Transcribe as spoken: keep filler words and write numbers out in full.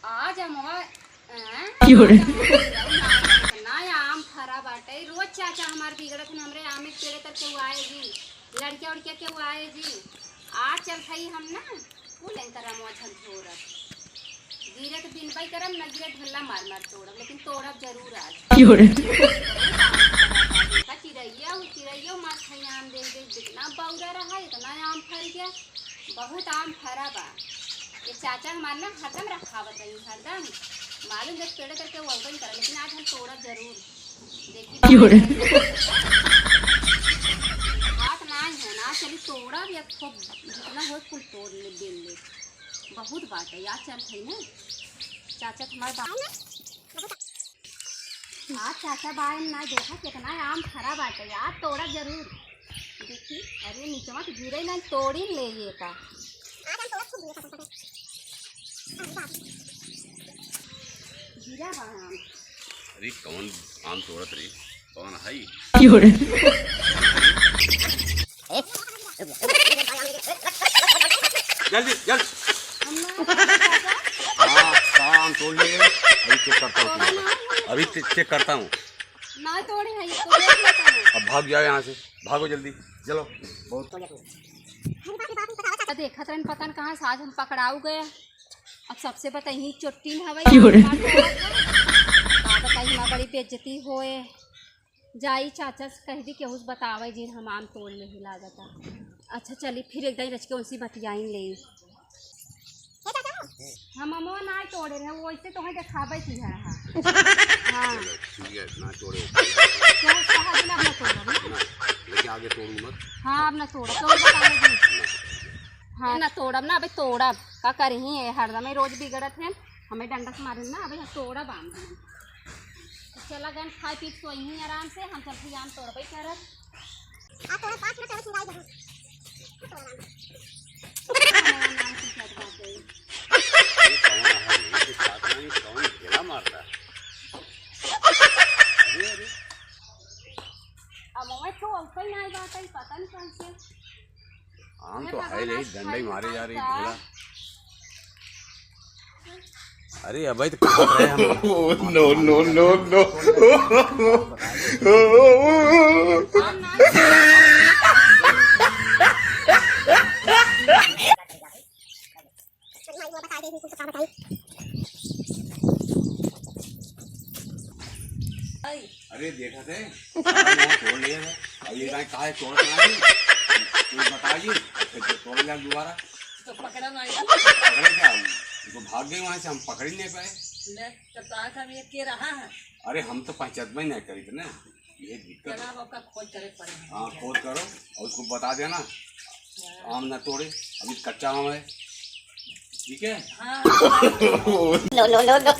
आज अमवा, हैं? क्यों रे? आज अमवा, इतना आम फरा बाटे। रोज चाचा हमार बिगड़त हन, हमरे आमे के पेड़े तर केहू आए जी, लड़किया उड़किया केहू आए जी। आज चल थई हम ना, कुल एंकर अमवा झंझोरत। गिरे तो बिनबई करब, न गिरे ढल्ला मार मार तोड़ब, लेकिन तोड़ब जरूर आज। क्यों रे? देखा चिरैया, उ चिरैया मार खाई आम देख देख, जितना बौरा रहा, इतना आम फर गया। बहुत आम फरा बा। ये चाचा हमार ना हरदम रखावत रही, हरदम। मालूम जब पेड़े करके वो अवगन करा, लेकिन आज हम तोड़ब जरूर। देखी क्यों रे? बात ना है ना, चली तोड़ब या खूब जितना हो कुल तोड़ ले, बेल ले। बहुत बात है यार, चल थई ना। चाचा तुम्हारे बात आज चाचा बाय ना देखा कितना आम फरा बाटे यार, तोड़ा जरूर। देखी, अरे निचवा तो गिरे ना, तोड़ी ले ये का। गिरा बा आम। अरे कौन आम तोड़त रही, कौन हई? क्यों रे? जल्दी, जल्दी। अम्मा, चाचा। हाँ, काम तोड़ लिए। अभी चेक करता हूँ तुम्हारा। अभी चे-, चेक करता हूँ। ना तोड़े हैं, इसको देख लेता हूँ। अब भाग जाओ यहाँ से, भागो जल्दी, चलो। बहुत देखत रहन, पता न कहाँ से आज हम पकड़ाऊ गए। अब सबसे बताई चोट्टी में हवाई क्यों रे? का बताई, हमार बड़ी बेइज्जती होए। जाई चाचा से कह दी, केहू से बतावे जिन हम आम तोड़ ले ही लागता। अच्छा चली, फिर एक दाई रच के उनसे बतियाइन ले। हम अमवा ना तोड़े रहे, वो ऐसे तो है देखावे की है। हाँ। हाँ। चलो, ठीक है, ना तोड़े। केहू से कहा भी ना, अब ना तोड़ब ना। ना, लेकिन आगे तोड़ू मत। हाँ, अब ना तोड़ब, केहू बतावे जिन। हाँ, ना तोड़ब ना, अबे तोड़ब। का करी, ये हरदम ही रोज बिगड़त है, हमें डंडा से मारे ना, अबे तोड़ब आम। चला गन खाए पी के सोई ही आराम से, हम चलते आम तोड़बे करब। आ तोरा पाँच मिनट और चिल्लाई जरूर। ये कौन है? ये साथ में कौन ढेला मारता है? अरे, अरे। अब मैं तो अवकल नहीं बात है, पता नहीं कौन से। आम तो है ले, डंडा ही मारे जा रही है, ढेला। अरे, अबे तो कहाँ रहे हम? No, no, no, no। अरे देखा थे, सारा यहाँ तोड़ लिया था। अब ये गाय काहे तोड़त ना है? तू बताइए, फिर जो तोड़ लिया दोबारा। तो पकड़ा ना है। पकड़े क्या हम? तो भाग गए वहाँ से, हम पकड़ ही नहीं पाए। ले, तब तो आज हम ये के रहा है। अरे हम तो पहचान में नहीं करी थे ना, ये दिक्कत है। जनाब, आपका खोज करे पड़े हैं। हाँ, खोज करो और उसको बता देना। आम ना तोड़े, अभी कच्चा आम है, ठीक है? हाँ। No, no, no, no।